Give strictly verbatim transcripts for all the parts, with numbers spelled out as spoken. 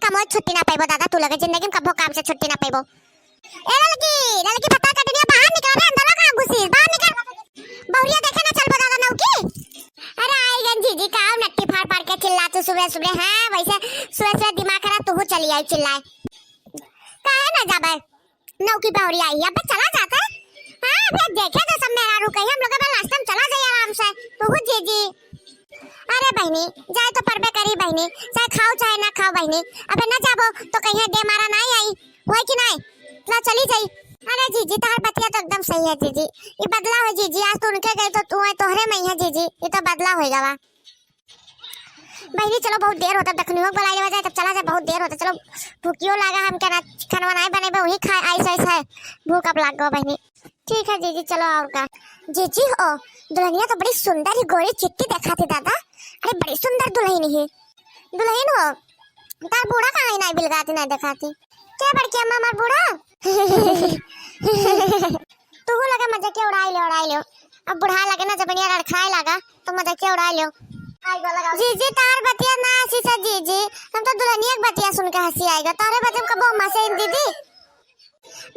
हम छुट्टी ना पाइबो दादा, तू लगे जिंदगी में कबो काम से छुट्टी ना पाइबो। ए ललकी, ललकी पत्ता कटनिया, बाहर निकल रे, अंदर कहाँ घुसी? बाहर निकल। बहुरिया देखे ना चलबो दादा नौकी। अरे आई गन जीजी, का नट्टी फाड़ फाड़ के चिल्ला तू सुबह सुबह, हाँ, वैसे सुबह सुबह दिमाग खराब, तू चली आई चिल्लाए। काहे ना जाबे? नौकी बहुरिया आई, अबे चला जाता। हाँ, अबे देखे तो सब मेहरारू कही, हम लोग अबे last time चला जाई आराम से। तू जीजी। अरे बहिनी, जाए तो परबे करी बहिनी, चाहे खाओ चाहे ना खाओ बहिनी। अबे ना जाबो तो कहीं दे मारा ना आई, होय कि नाय? ला चली जाई। अरे जीजी, तोहर बतिया तो एकदम सही है जीजी। ई बदला हो जीजी, आज तो उनके गई तो तू है, तोहरे में ही है जीजी, ई तो बदला हो गवा। बहिनी चलो, बहुत देर होता, दखनियो के बुलाई लेवा जाए, तब चला जाए, बहुत देर होता। चलो, भूखियो लागा हमके ना, खानवा नाय बने बे, वही खाए, आइस आइस है, भूख अब लाग गो बहिनी। ठीक है जीजी, चलो और का। जीजी हो, दुल्हनिया तो बड़ी सुंदर ही, गोरी चिट्टी देखा थी दादा। अरे बड़ी सुंदर दुल्हन ही। दुल्हन हो, तार बूढ़ा कहाँ ही नाय बिलगाती नाय देखा थी। के बड़की अम्मा हमार बूढ़ा? तू लगे मजाकिया उड़ाई ले, उड़ाई ले। अब बूढ़ा लगे ना जबनिया लड़खड़ाए लागा, तो मजाकिया उड़ाई ले। जीजी तार बतिया ना हंसी से जीजी, हम तो दुल्हनिया के बतिया सुन के हंसी आएगा। तारे बतिया कबो हंसे दीदी।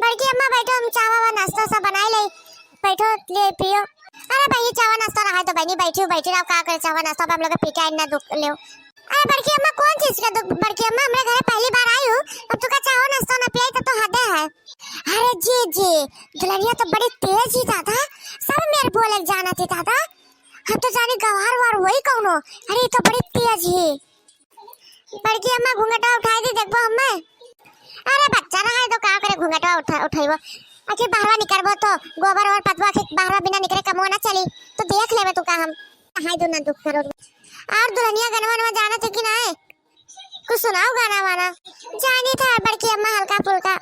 बड़की अम्मा बैठो, हम चावा वा नाश्ता सब बनाए ले, बैठो ले पियो। अरे बहिनी, चावा नाश्ता रहा है तो बहिनी बैठी बैठी रहो, का करे चावा नाश्ता, अब हम लोग पी के आइन ना दुख लेओ। अरे बड़की अम्मा, कौन चीज का दुख? बड़की अम्मा, हमरे घरे पहली बार आई हूँ, अब तुका चावा नाश्ता ना पियाई तो, तो हदे है। अरे जी जी, दुल्हनिया तो बड़ी तेज ही दादा, सब मेर बोले जाना थी दादा, हम तो जानी गवार वार वही कौनो। अरे ये तो बड़ी तेज ही। बड़की अम्मा घूंघटवा उठाई दी, देखबो हम्मे। अरे बच्चा रहा है तो का करे घूंघटवा उठा, उठाइबो। आखिर बाहरवा निकरबो तो गोबर और पतवा के बाहरवा बिना निकरे कमवा ना चली, तो देख लेबे तू का हम। हाय दो ना दुख करो। और दुल्हनिया गनवा वनवा जाना थे कि ना है? कुछ सुनाओ गाना वाना। जानी था बड़की अम्मा हल्का फुल्का।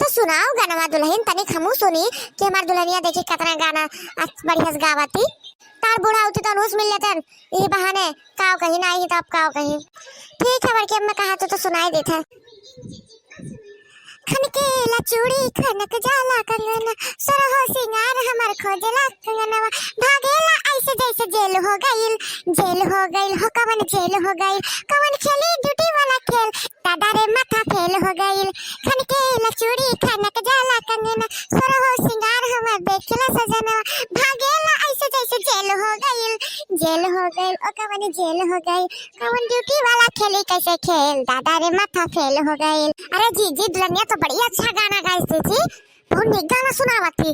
तो सुनाओ गाना दुल्हन, तनिक हमू सुनी कि हमार दुल्हनिया देखी कितना गाना अस-, बढ़िया से गावती। तार बूढ़ा होती तो अनहुस मिल लेतन, यही बहाने काव कहीं ना आई तो अब काव कहीं। ठीक है बड़की अम्मा, कहा तो, तो सुनाई देत है। खनकेला चूड़ी खनक जाला कंगना, सोरहो सिंगार हमर खोजला कंगनवा, भागेला ऐसे जैसे जेल हो गइल, जेल हो गइल हो कवन जेल हो गइल, कवन खेली ड्यूटी वाला खेल, दादा रे माथा फेल हो गइल। खनकेला चूड़ी खनक जाला कंगना, सोरहो सिंगार हमर देखला सजनवा, भागेला ऐसे जैसे जेल हो गइल, जेल हो गइल ओ कवन जेल हो गइल, कवन ड्यूटी वाला खेली कैसे खेल, दादा रे माथा फेल हो गइल। अरे जी जी, दुल्हनिया तो बड़ी अच्छा गाना गाइस जी, बहुत नीक गाना सुनावत थी।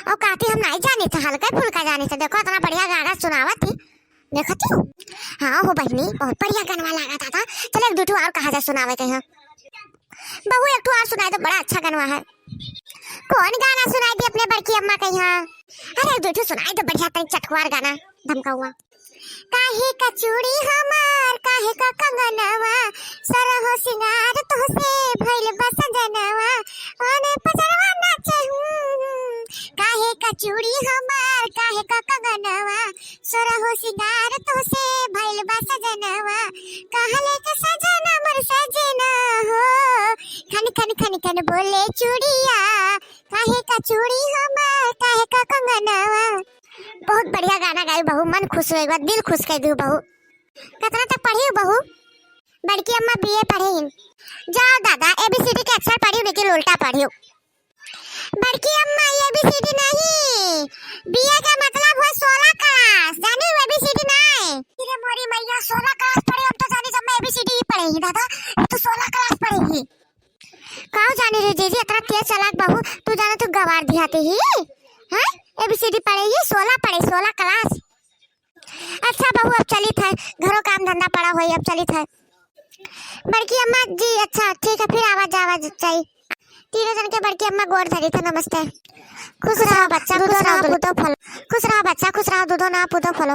और कहती हम नहीं जानी था, हल्का फुल्का जानी था, देखो इतना बढ़िया गाना सुनावत थी, देखती हो। हाँ हो बहिनी, बहुत बढ़िया गाना लागा था, था। चलो एक दो ठो और कहा जाए सुनावे के यहाँ। बहू एक ठो और सुनाई दो, बड़ा अच्छा गाना है। कौन गाना सुनाई दी अपने बड़की अम्मा के यहाँ? अरे एक दो ठो सुनाई दो बढ़िया तनी चटकवार गाना, धमकाउआ। काहे का चूड़ी हमार, काहे का कंगनवा, सरहो सिंगार तोहसे भइल बा सजनवा, आने पजरवा नाचे हूँ। काहे का चूड़ी हमार, काहे का कंगनवा, सोरहो सिंगार तोहसे भइल बा सजनवा, कहले के सजना मोर सजना हो, खन खन खन खन बोले चूड़िया, काहे का चूड़ी हमार, काहे का कंगनवा। बहुत बढ़िया गाना गाई बहू, मन खुश हो गवा, दिल खुश कर दू बहू। कितना तक पढ़ी हो बहू? बड़की अम्मा बीए पढ़े ही। जाओ दादा, एबीसीडी के अक्षर पढ़ी, लेकिन उल्टा पढ़ी। बड़की अम्मा, ये एबीसीडी नहीं, बीए का मतलब है सोलह क्लास, जानी हो एबीसीडी नहीं? अरे मोरी मैया, सोलह क्लास पढ़े, हम तो जानी जब मैं एबीसीडी ही पढ़े ही दादा, ये तो सोलह क्लास पढ़े ही। काउ जानी रे जीजी, इतना तेज चालाक बहू, तू जाना तू गवार दिहाते ही, हैं? एबीसीडी पढ़े ही, सोलह पढ़े, सोलह क्लास। अच्छा बहू, अब चलित है, घरो काम धंधा पड़ा होई, अब चलित है। बड़की अम्मा जी, अच्छा ठीक है, फिर आवा जावा ज-, जाई। तीनों जन के बड़की अम्मा गोड़ धरी थे, नमस्ते। खुश रहो बच्चा, खुश रहो दूधो फलो। खुश रहो बच्चा, खुश रहो दूधो ना पूतो फलो।